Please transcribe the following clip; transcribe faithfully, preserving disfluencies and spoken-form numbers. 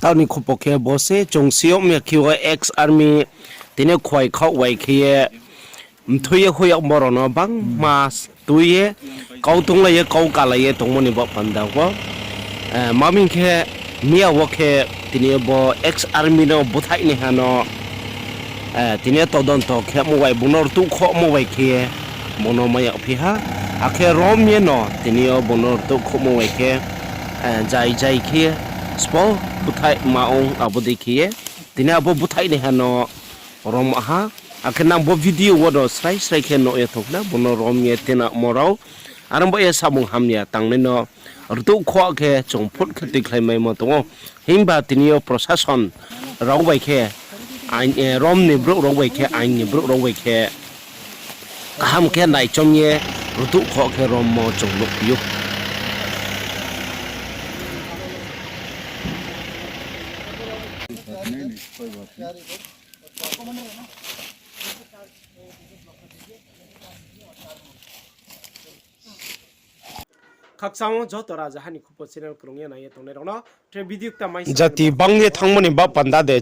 Taoh ni khupo khe bo se chung si yag mi ya khe wo ex army tini khuai khaoh bai khe ye mthui ye hoih yagmo rao no bangma tui ye kau tonglai ye kau kalai ye tongmo ni baoh panda wo. Ma hing khe miya wo khe tini yo bo ex army no búthaih naiha no tini yo todonto khemo bai bung no rtuh khohmo bai khe bung no mai yagphi ha. Akhe rom ye no tini yo bung no rtuh khohmo bai khe jai jai khe sbo búthaih ma ong abo dei khe ye tini abo búthaih naiha no rom ha. Akhe nang bo video wo no srai srai khe nuh ye tong khna bung no rom ye tinamo rao. Are ong baoh ye samung hamya tangnai no rtuh khoh khe chung phut khe tuikhlai maimo tong ou. Himba tini yo prosason rao bai khe, rom ni brouh rao bai khe, ain ni brouh rao bai khe kaham khe naichom ye rtuh khoh khe rommo chung nuhphi ou. Khakchang wo joto raja ha ni khupo channel krung ye nai ye tongnai rao no tre video kta mai jati bang ye thanngmo ni baoh panda de